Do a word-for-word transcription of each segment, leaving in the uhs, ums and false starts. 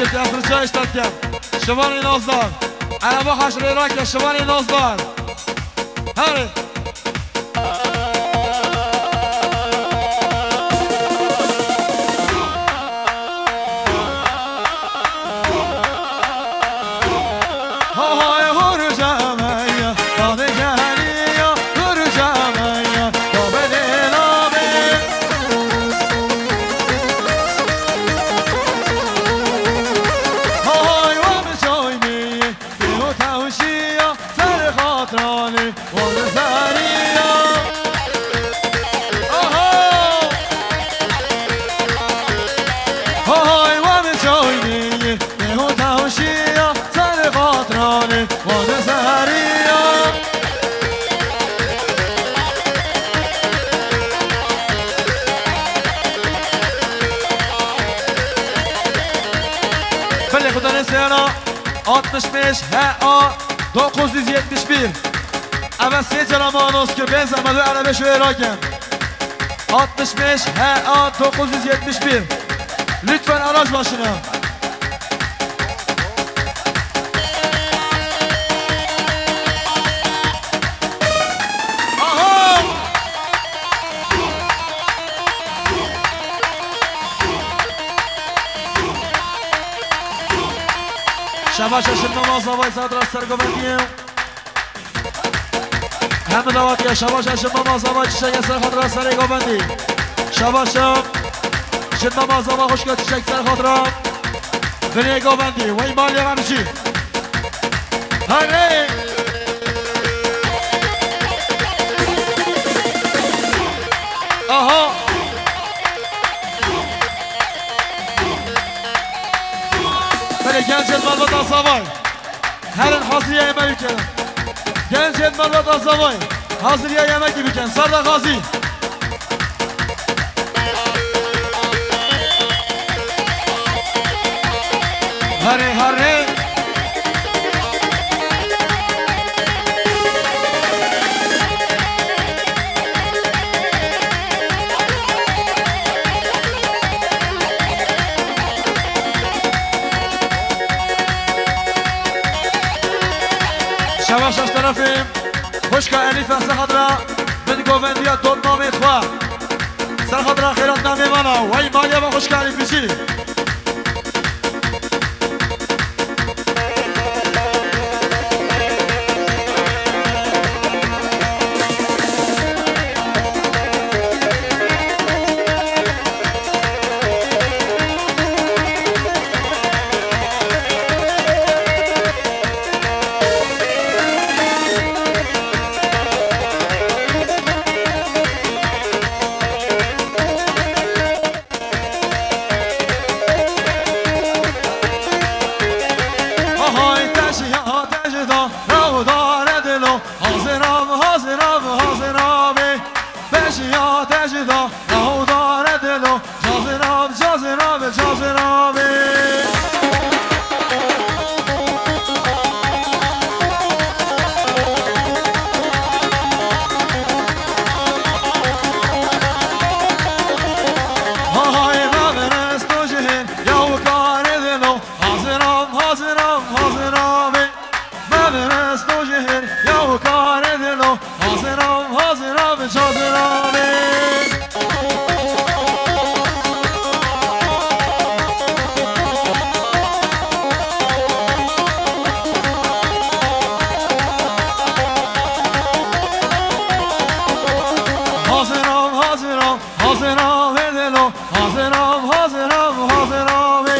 Şevkê Efrîçayê ştat ke. Şivanê Nazdar. Ereba Haşrê Rake, Şivanê Nazdar. Herê. Belê, xwe dane seyara altmış beş H A dokuz yüz yetmiş bir. Eve sê cara me anons kir, bên zehmet wê erebe şûyê rakin. Altmış beş H A dokuz yüz yetmiş bir. Lütfen araç başına. Aha! Şebaşa şinna mazavay zadra sergovendiyê. Hemû dawetiya şebaşa şinna mazavay çiçeke ser xatira serê govendî. Şebaşa şinna mazava xwişka çiçek ser xatira binê govendî. Wey malê remşî. Herê! Aha! Belê, gencên malbata zavay. Herin haziriya yemek bikin. Gencên malbata zavay. Haziriya yemekî bikin. Serda Xazî. Herê, herê. Şebaş şaş terefê. Xwişka Elîfe ser xatira min govendiya dotnamê xwe. Ser xatira xêratnamê me ne. Wey maliya me xwişka Elîfî jî. Ahay te ji ya te ji da, raw dare dilo, hazir ab, hazir ab, hazir abê. Te ji ya te ji da, raw dare dilo, cazir ab, cazir ab, cazir abê. Hay, me viristo ji hêr, ya û karê dilo, hazir ab, hazir ab, hazir abê. Me viristo ji hêr, ya û karê dilo, hazir ab, hazir ab, cazir abê. Hazir ab, hazir ab, hazir abê dilo, hazir ab, hazir ab, hazir abê.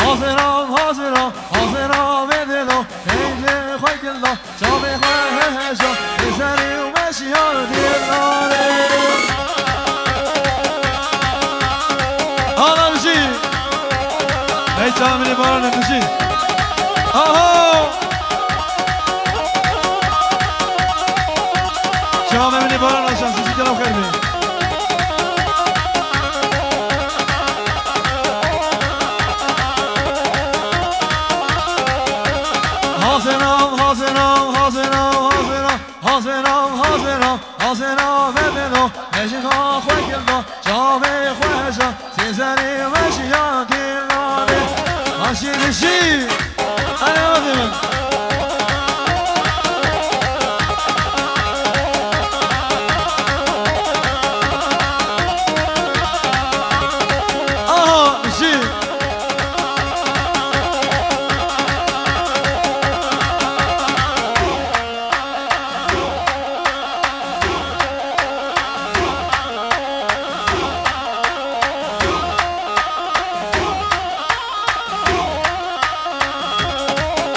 Hazir ab, hazir ab, hazir abê dilo, peynê xwe gilda. Çavê xwe heja, li serê û meşiya dêrdarê. Ana bijî. Hey çavê min ê baran e bijî. Aha! Çavê min ê baran e, şansî kela xêr bê. Hazir ab, hazir ab, hazir ab, hazir ab. Hazir ab, hazir ab, hazir abê dilo, hejîka xwe gilda, çavê xwe heja, sê serê meşiya dêrdarê. Aşê dişî. Hadi bakayım.